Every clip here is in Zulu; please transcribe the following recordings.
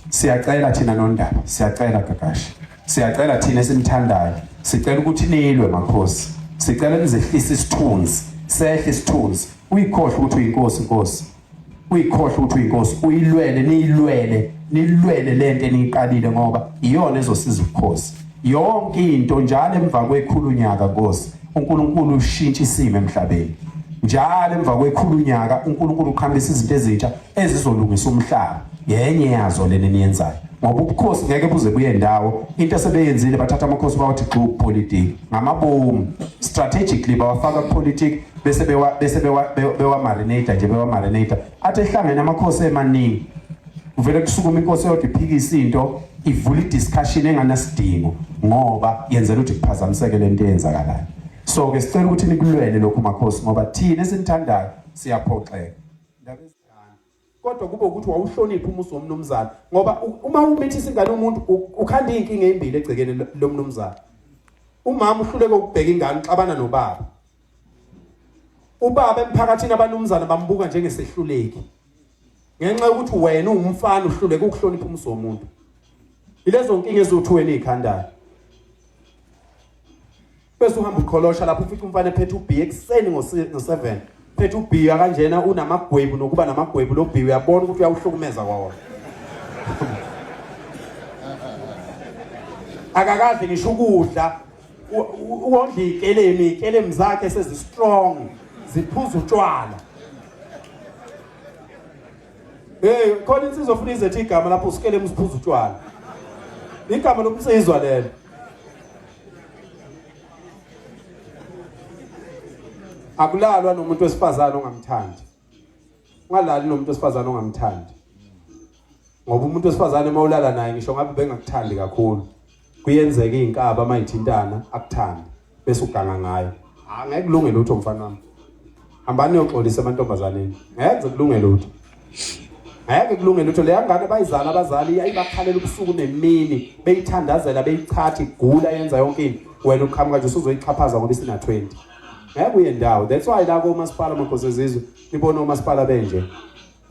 Siyacela thina nondaba, siyacela Gagashi. Siyacela thina esimthandayo, sicela ukuthi nilwe makhosi. Sicela nizehlise isithunzi, sehle isithunzi. Uyikhohle ukuthi uyinkosi inkosi. Uyikhohle ukuthi uyinkosi, uyilwele niyilwele, nilwele lento eniyiqalile ngoba iyona ezosiza ubukhosi. Yonke into njalo emva kwekhulu nyaka Nkosi, uNkulunkulu ushintsha isimo emhlabeni. Njalo emva kwekhulu nyaka uNkulunkulu uqhamisa izinto ezintsha ezizolungisa umhlaba. Yenye yazo lena eniyenzayo. Ngoba ubukhosi ngeke buze buye ndawo. Into esebeyenzile bathatha amakhosi bawathi gxu kupolitiki ngamabomu. Strategically bawafaka kupolitiki bese bewa bese bewa bewa marinate nje bewa marinate. Athi ehlangene amakhosi emaningi kuvele kusukuma inkosi eyodwa iphikisa into ivula i-discussion enganasidingo ngoba yenzela ukuthi kuphazamiseke lento eyenzakalayo. So ke sicela ukuthi nikulwele lokhu makhosi ngoba thina esinithandayo siyaphoxeka. Indaba ezingane. Kodwa kube ukuthi wawuhlonipha umuzi womnumzane ngoba uma umithisa ingane umuntu ukhanda izinkinga ezimbili egcekeni lomnumzane. Umama uhluleka ukubheka ingane uxabana nobaba. Ubaba emphakathini abanumzane bambuka njengesehluleki. Ngenxa yokuthi wena uwumfana uhluleka ukuhlonipha umuzi womuntu. Ilezo nkinga ezothi wena izikhandayo. Bese uhamba uqholosha lapho ufica umfana ephethe ubhiya ekuseni ngo-7 phethe ubhiya kanjena unamagwebu nokuba namagwebu lo bhiya uyabona ukuthi uyawuhlukumeza kwawona. Akakadli ngisho ukudla wondla ikelemi ikelemi zakhe sezi-strong ziphuza utshwala. Hey khona insizwa ofuna izethe igama lapho usikelemi usiphuza utshwala. Igama lomsizwa lelo. Akulalwa nomuntu wesifazane ongamthandi. Ungalali nomuntu wesifazane ongamthandi. Ngoba umuntu wesifazane uma ulala naye ngisho ngabe bengakuthandi kakhulu. Kuyenzeka izinkaba mayithintana akuthande bese uganga ngayo. Angeke kulunge lutho mfana wami. Hambani niyoxolisa emantombazaneni. Ngeke kulunge lutho. Ngeke kulunge lutho leya ngane bayizala abazali yayibakhalela ubusuku nemini beyithandazela beyichatha igula yenza yonke into wena uqhamuka nje usuzoyixhaphaza ngoba isina 20 ngeke uye ndawo that's why la komasipala makhosi ezizwe nibona omasipala benje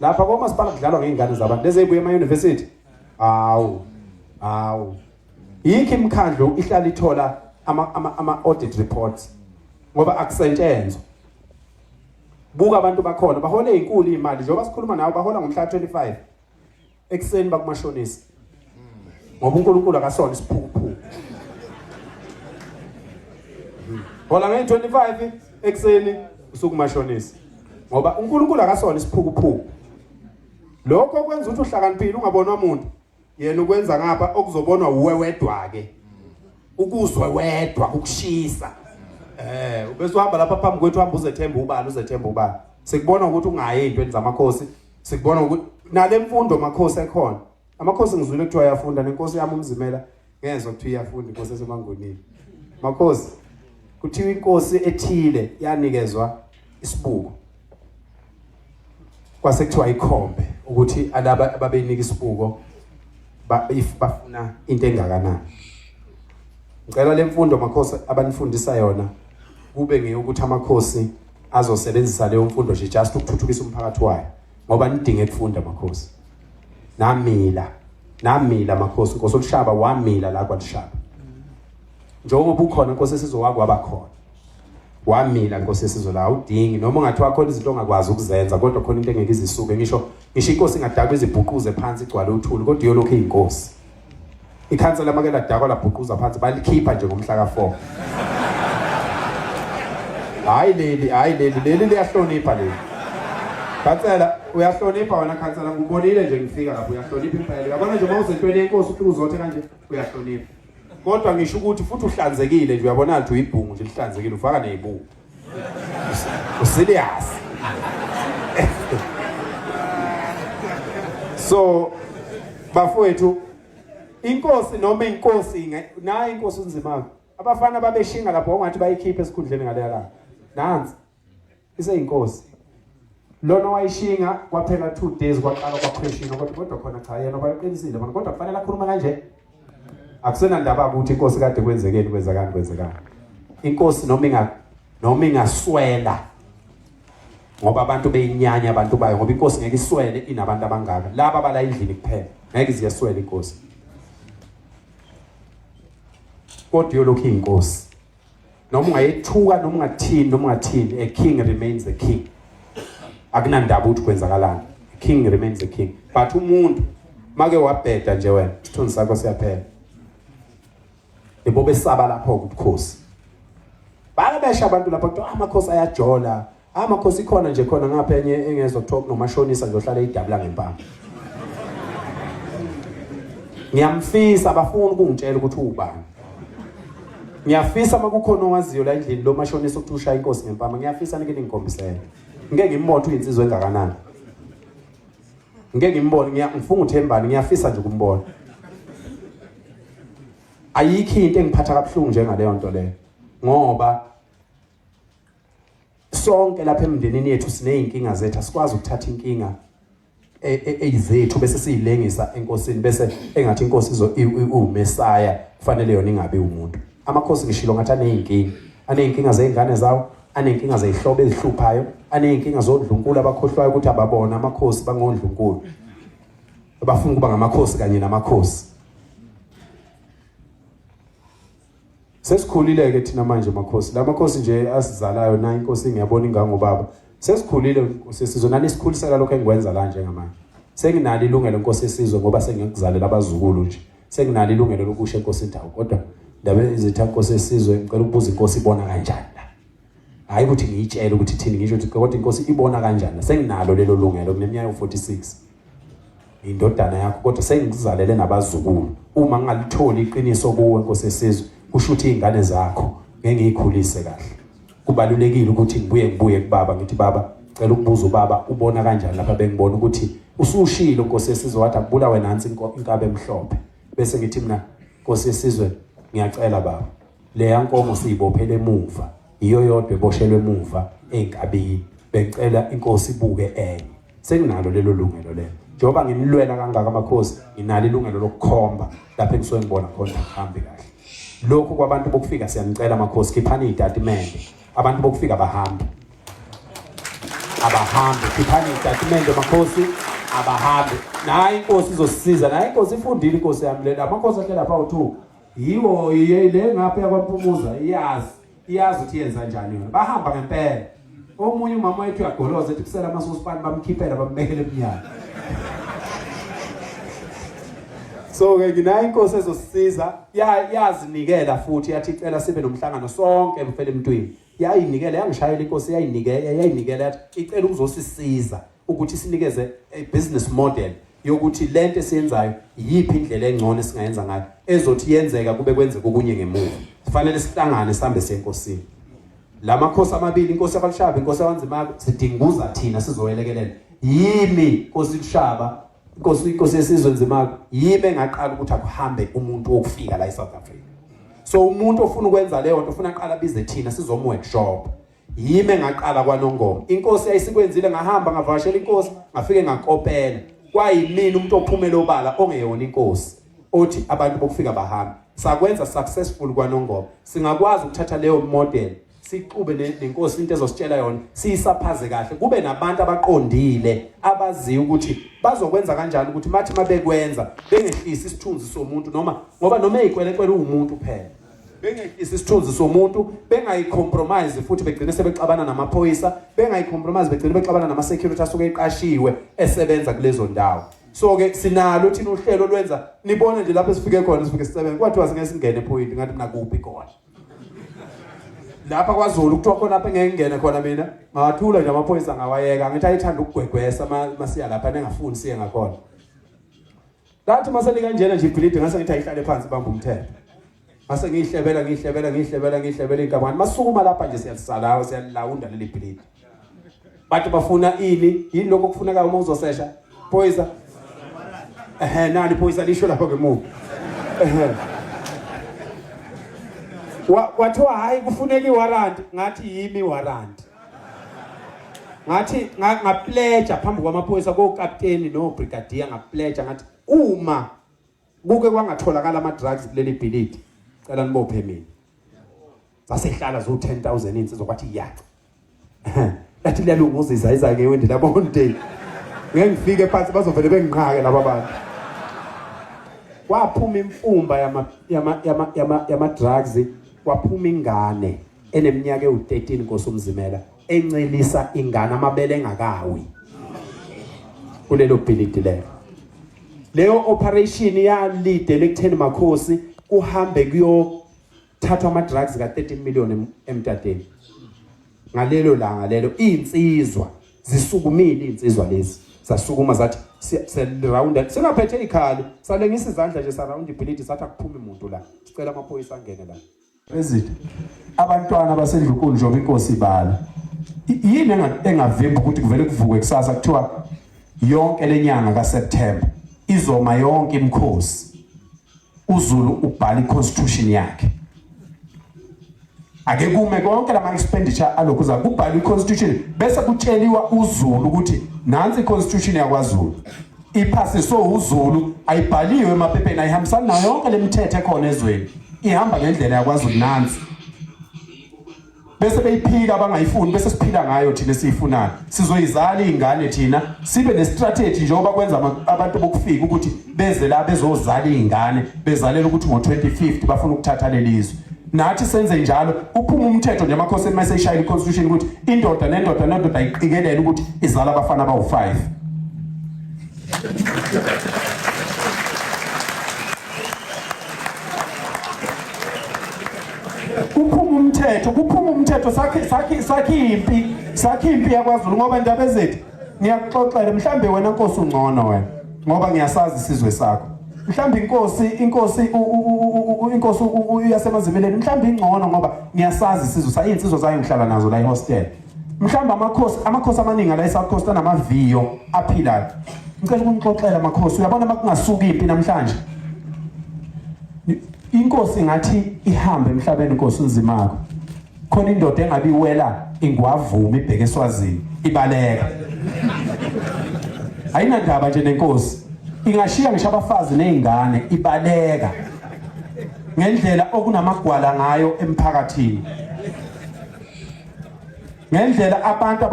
lapha komasipala kudlalwa ngey'ngane zabantu lezi ey'buya ema-university hawu hawu yikho imikhandlu ihlala ithola ama-audit reports ngoba akusetshenzwa buka abantu bakhona bahola ezinkulu imali njengoba sikhuluma nawe bahola ngomhla 25 ekuseni bakumashonisa ngoba uNkulunkulu akasona isiphukuphuku hola nge-25 ekuseni usukumashonisa ngoba uNkulunkulu akasona isiphukuphuku lokho kwenza ukuthi uhlakaniphile ungabonwa umuntu yena ukwenza ngapha okuzobonwa uwe wedwa ke ukuzwe wedwa ukushisa eh ubese uhamba lapha phambi kwethu uhamba uzethemba ubani uzethemba ubani sikubona ukuthi ungayi entweni zamakhosi sikubona ukuthi nale mfundo makhosi ekhona amakhosi ngizwile kuthiwa ayafunda nenkosi yami umzimela ngezwa kuthiwa iyafunda inkosi esemangonini makhosi kuthiwa inkosi ethile yanikezwa isibuko kwase kuthiwa ikhombe ukuthi alaba ababeyinika isibuko ba if bafuna into engakanani ngicela lemfundo makhosi abanifundisa yona kube ngeyokuthi amakhosi azosebenzisa leyo mfundo nje just ukuthuthukisa umphakathi wayo ngoba nidinge ukufunda makhosi namila namila makhosi inkosi olushaba wamila la kwalushaba njengoba ukhona inkosi esizowako waba khona wamila nkosi yesizwe la awudingi noma ungathiwa khona izinto ongakwazi ukuzenza kodwa khona into engeke izisuke ngisho ngisho inkosi ingadakwa izibhuquze phansi igcwale uthuli kodwa iyolokhu iyinkosi ikhansela make ladakwa labhuquza phansi balikhipha nje ngomhla ka-4 hayi leli hayi leli leli liyahlonipha leli khansela uyahlonipha wena khansela ngikubonile nje ngifika lapho uyahlonipha impela uyabona nje uma usentweni yenkosi ufike uzothe kanje uyahlonipha kodwa ngisho ukuthi futhi uhlanzekile nje uyabona ukuthi uyibhungu nje lihlanzekile ufaka nezibuko userious so bafowethu inkosi noma inkosi nayi inkosi unzima abafana babeshinga lapho ongathi bayikhiphe esikhundleni ngaleya la nansi iseyinkosi lona wayishinga kwaphela 2 days kwaqala kwaquestiona kodwa kodwa khona cha yena baqinisile bona kodwa kufanele akhuluma kanje akusenandaba ukuthi inkosi kade kwenzekeni kwenzakani kwenzekani inkosi noma inga noma ingaswela Ngoba abantu beyinyanya abantu bayo ngoba inkosi ngeke iswele inabantu abangaka. Laba bala endlini kuphela. Ngeke iziyeswele inkosi. Kodwa yolokhu inkosi. Noma ungayethuka noma ungathini noma ungathini a king remains a king. Akunandaba ukuthi kwenzakalani. A king remains a king. But umuntu make wabheda nje wena isithunzi sakho siyaphela. Yebo besaba lapho ubukhosi. Bayabesha abantu lapha kuthiwa amakhosi ayajola. Amakhosi ikhona nje khona ngapha enye engezwa kuthiwa kunomashonisa nje ohlala idabula ngempama. Ngiyamfisa abafuni ukungitshela ukuthi uwubani. Ngiyafisa makukhona owaziyo la endlini lo mashonisa ukuthi ushaya inkosi ngempama. Ngiyafisa nike ningikhombisele. Ngeke ngimbone uyinsizwa engakanani. Ngeke ngimbone ngifunga uThembani ngiyafisa nje ukumbona. Ayikho into engiphatha kabuhlungu njengaleyo nto leyo. Ngoba sonke lapha emndenini yethu sinezinkinga zethu asikwazi ukuthatha inkinga e, e, eyizethu bese siyilengisa enkosini bese engathi inkosi izo iwumesaya kufanele yona ingabi umuntu amakhosi ngishilo ngathi aneyinkinga aneyinkinga zey'ngane zawo aneyinkinga zey'hlobo ezihluphayo aneyinkinga zondlunkulu abakhohlwayo ukuthi ababona amakhosi bangondlunkulu bafuna ukuba ngamakhosi kanye namakhosi Sesikhulile ke thina manje makhosi. La makhosi nje asizalayo na inkosi ngiyabona ingangobaba. Sesikhulile inkosi yesizwe nani sikhulisela lokho engikwenza la njengamanje. Senginalo ilungelo inkosi yesizwe ngoba sengikuzalela abazukulu nje. Senginalo ilungelo lokusho inkosi indawo kodwa ndaba izitha inkosi yesizwe ngicela ukubuza inkosi ibona kanjani la. Hayi ukuthi ngiyitshele ukuthi thini ngisho ukuthi kodwa inkosi ibona kanjani. Senginalo lelo lungelo kuneminyaka u46. Indodana yakho kodwa sengikuzalele nabazukulu. Uma ngingalitholi iqiniso kuwe Nkosi yesizwe, kusho ukuthi izingane zakho ngeke ngiyikhulise kahle. Kubalulekile ukuthi ngibuye ngibuye kubaba ngithi baba cela ukubuza ubaba ubona kanjani lapha bengibona ukuthi usushilo Nkosi yesizwe wathi akubulawe nansi inkabe emhlophe. Bese ngithi mina Nkosi yesizwe ngiyacela baba leya nkomo siyibophele emuva iyo yodwa eboshelwe emuva ezinkabini bengicela inkosi ibuke enye Senginalo lelo lungelo lelo. Njengoba nginilwela kangaka amakhosi, nginalo ilungelo lokukhomba lapho engisuke ngibona khona akuhambi kahle. Lokhu kwabantu bokufika siyanicela amakhosi, khiphani izitatimende. Abantu bokufika abahambi. Abahambi, khiphani izitatimende makhosi, abahambi. Nayi inkosi izosisiza, nayi inkosi ifundile inkosi yami le. Amakhosi ahlela lapha u2. Yiwo le ngapha yakwaMpumuza iyazi. Iyazi ukuthi yenza njani yona. Bahamba ngempela. Omunye umama wethu uyagoloza ethi kusela amasosipani bamkhiphela bambekele emnyango. So ke nginayo inkosi ezosisiza yazinikela futhi yathi icela sibe nomhlangano sonke mfele emntwini. Yayinikela yangishayela inkosi yayinikela yayinikela yathi icela ukuzosisiza ukuthi sinikeze a business model yokuthi lento esiyenzayo iyiphi indlela engcono esingayenza ngayo ezothi yenzeka kube kwenzeka okunye ngemuva sifanele sihlangane sihambe siye enkosini lamakhosi amabili inkosi yabalushaba inkosi yabanzimako sidinguza thina sizoyelekelela yimi inkosi lushaba inkosi inkosi yesizwe nzimako yimi engaqala ukuthi akuhambe umuntu wokufika la eSouth Africa so umuntu ofuna ukwenza leyo nto ufuna aqala abize thina sizomu workshop Yimi engaqala kwaNongoma. Inkosi yayisikwenzile ngahamba ngavakashela inkosi ngafike ngakopela. Kwayimina umuntu ophumela obala ongeyona inkosi othi abantu bokufika bahambe. Sakwenza successful kwaNongoma. Singakwazi ukuthatha leyo model sixube nenkosi into ezositshela yona siyisaphaze kahle kube nabantu abaqondile abaziyo ukuthi bazokwenza kanjani ukuthi mathi mabekwenza bengehlisi isithunzi somuntu noma ngoba noma eyikwelekwele uwumuntu phela bengehlisi isithunzi somuntu bengayicompromise futhi begcine sebexabana namaphoyisa bengayicompromise begcine bexabana nama-security asuke eqashiwe esebenza kulezo ndawo so ke sinalo thina uhlelo olwenza nibone nje lapho esifike khona sifike sisebenze kwathiwa singeke singene ephoyinti ngathi mina kuphi khona lapha kwaZulu kuthiwa khona lapha engeke ngingene khona mina ngawathula nje amaphoyisa ngawayeka ngithi ayithanda ukugwegwesa masiya lapha nengafuni siye ngakhona Lathi mase likanjena nje ibhilidi ngase ngithi ayihlale phansi bamba umthetho. Ngase ngiyihlebela ngiyihlebela ngiyihlebela ngiyihlebela inkampani. Masukuma lapha nje siyalisalawa siyalilawunda leli bhilidi. Bathi bafuna ini? Yini lokho okufunekayo uma uzosesha? Phoyisa. Ehhe nani phoyisa lisho lapho ngemuva. Ehhe. Kwathiwa hayi kufuneka iwarrant ngathi yimi iwarrant. Ngathi ngapledge phambi kwamaphoyisa kokapteni no brigadier ngapledge ngathi uma kuke kwangatholakala ama drugs kuleli bhilidi cela nibophe mina. Zasehlala zo 10000 insizwa kwathi yaca. Lathi liyalunguza iza ngewindi labo holiday. Ngeke ngifike phansi bazovele benginqake laba bantu. Kwaphuma imfumba yama yama yama yama yama drugs, kwaphuma ingane eneminyaka ewu-13 Nkosi uMzimela encelisa ingane amabele engakawi kulelo bhilidi lelo. Leyo operation yalidela ekutheni makhosi kuhambe kuyothathwa ama drugs ka 13 million emtateni ngalelo langa lelo. Insizwa zisukumile, insizwa lezi sasukuma zathi seround singaphethe ikhali, salengisa izandla nje saround ibhilidi, sathi akuphumi umuntu la, sicela amaphoyisa angene la. President, abantwana basendlunkulu njengoba inkosi ibala, yini engavimba ukuthi kuvele kuvukwe kusasa kuthiwa yonke lenyanga kaSeptember izoma yonke imikhosi, uZulu ubhala iconstitution yakhe, ake kume konke lama expenditure alokhu za kubhalwa iconstitution, bese kutsheliwa uZulu ukuthi nansi iconstitution yakwaZulu iphasiswe uZulu, ayibhaliwe emaphepheni, ayihambisani nayo yonke lemithetho ekhona ezweni, ihamba ngendlela yakwaZulu nansi, bese beyiphika abangayifuni, bese siphila ngayo thina esiyifunayo. Sizoyizala izingane thina, sibe nestrategy njengoba kwenza abantu bokufika ukuthi beze la bezozala izingane, bezalela ukuthi ngo-2050 bafuna ukuthatha lelizwe. Nathi senze njalo, uphuma umthetho nje amakhosi mase ishayela iconstitution ukuthi indoda nendoda nendoda iqikelele ukuthi izala abafana abawu-5. Kuphuma umthetho, kuphuma umthetho, sakhe sakhe sakhe impi, sakhe impi yakwaZulu. Ngoba indaba ezethu ngiyakuxoxela, mhlambe wena nkosi ungcono wena ngoba ngiyasazi isizwe sakho, mhlambe inkosi inkosi yasemazimeleni mhlambe ingcono ngoba ngiyasazi isizwe sa izinsizwa zayo ngihlala nazo la ehostel. Mhlawumbe amakhosi amaningi ala eSouth Coast anamaviyo aphilayo. Ngicela ukunixoxela amakhosi, uyabona makungasuka impi namhlanje, inkosi ngathi ihambe emhlabeni, inkosi unzimako khona indoda engabe iwela ingwavuma ibheke eSwazini ibaleka, ayinandaba nje nenkosi, ingashiya ngisho abafazi nezingane ibaleka ngendlela okunamagwala ngayo emphakathini, ngendlela abantu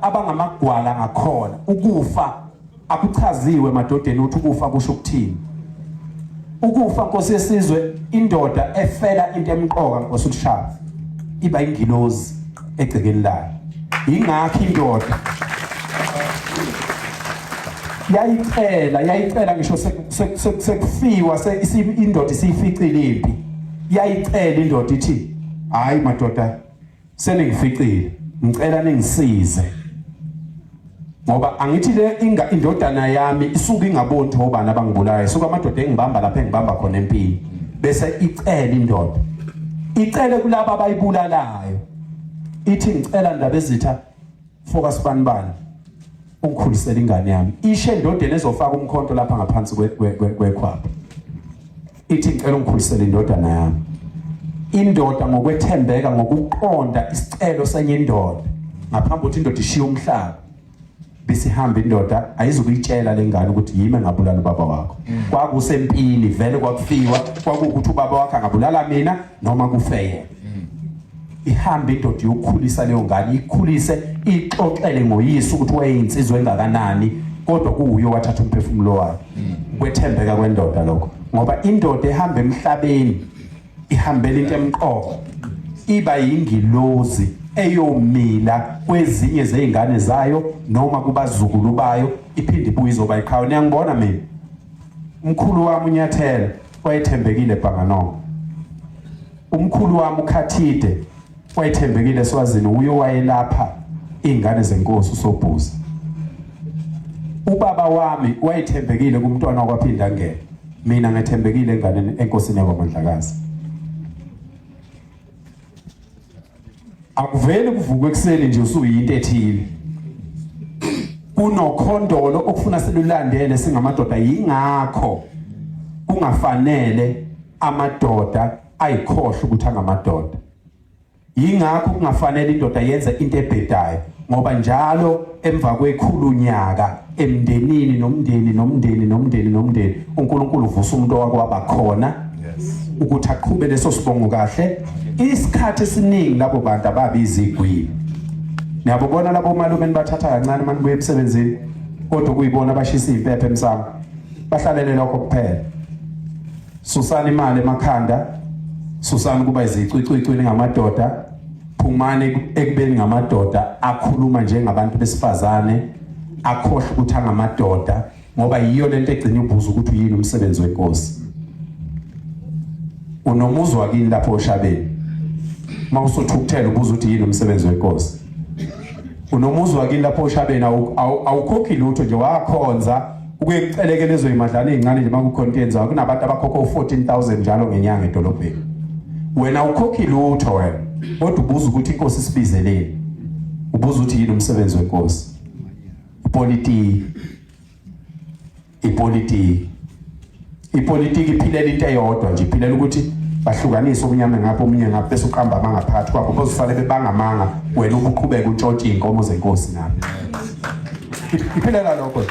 abangamagwala ngakhona. Ukufa akuchaziwe emadodeni ukuthi ukufa kusho ukuthini. Ukufa, nkosi yesizwe, indoda efela into emqoka, nkosi uLushaba, iba ingilozi egcekeni layo. Ingakho indoda yayicela yayicela ngisho sekufiwa, indoda isiyificile impi, yayicela indoda ithi, hayi madoda, seningificile, ngicela ningisize ngoba angithi le inga indodana yami isuke ingaboni ukuthi obani abangibulayo, isuke amadoda engibamba lapha engibamba khona empini. Bese icela indoda, icele kulabo abayibulalayo, ithi, ngicela ndaba ezitha focus bani bani ungikhulisele ingane yami. Ishe endodeni ezofaka umkhonto lapha ngaphansi kwekhwapha, ithi, ngicela ungikhulisele indodana yami. Indoda ngokwethembeka, ngokuqonda isicelo senye indoda ngaphambi kokuthi indoda ishiye umhlaba, bisihamba indoda ayizukuyitshela lengane ukuthi yimi engabulala ubaba wakho. Kwakusempini vele, kwakufiwa, kwakuwukuthi ubaba wakho angabulala mina noma kufe yena. Ihamba indoda yokukhulisa leyo ngane, ikhulise, ixoxele ngoyise ukuthi wayeyinsizwa engakanani, kodwa kuwuye wathatha umphefumulo wakhe. Kwethembeka kwendoda lokho, ngoba indoda ehamba emhlabeni ihambela into emqoka, iba yingilozi eyomila kwezinye zezingane zayo noma kubazukulu bayo, iphinde ibuye izoba iqhawe. Niyangibona mina, umkhulu wami uNyathela wayethembekile Bhanganongo, umkhulu wami uKhathide wayethembekile eSwazini, uye wayelapha izingane zenkosi uSobhuza. Ubaba wami wayethembekile kumntwana wakwaPhinda ngene, mina ngethembekile enganeni enkosini yakwaMandlakazi. Akuveli kuvukwe ekuseni nje usuyinto ethile, kunokhondolo okufuna silulandele singamadoda. Yingakho kungafanele amadoda ayikhohle ukuthi angamadoda, yingakho kungafanele indoda yenze into ebhedayo, ngoba njalo emva kwekhulu nyaka emndenini nomndeni nomndeni nomndeni nomndeni uNkulunkulu uvusa umuntu owakwaba khona ukuthi aqhube leso sibongo kahle. Isikhathi esiningi labo bantu ababi izigwili. Niyabobona labo malume nibathatha kancane uma nibuya emsebenzini, kodwa kuyibona abashisa impepho emsamo. Bahlalele lokho kuphela. Susani imali emakhanda, susani kuba izicwicwicwi ningamadoda, phumani ekubeni ngamadoda akhuluma njengabantu besifazane, akhohle ukuthi angamadoda, ngoba yiyo lento egcina ubuza ukuthi uyini umsebenzi wenkosi. Unomuzwa kini lapho oshabeni, uma usuthukuthela ubuza ukuthi yini umsebenzi wenkosi. Unomuzwa kini lapho oshabeni, awukhokhi lutho nje, wakhonza ukuye kuceleke lezo imadlana ezincane nje makukhona into yenzayo. Kunabantu abakhokha u-14000 njalo ngenyanga edolobheni, wena ukhokhi lutho wena, kodwa ubuza ukuthi inkosi isibizeleni, ubuza ukuthi yini umsebenzi wenkosi. Ipolitiki, ipolitiki, ipolitiki iphilela into eyodwa nje, iphilela ukuthi bahlukanise omnyama ngapha omunye ngapha, bese uqamba amanga phakathi kwabo, bozosale bebanga amanga, wena ubuqhubeka untshontshe iy'nkomo zenkosi ngapha. Iphilela lokho.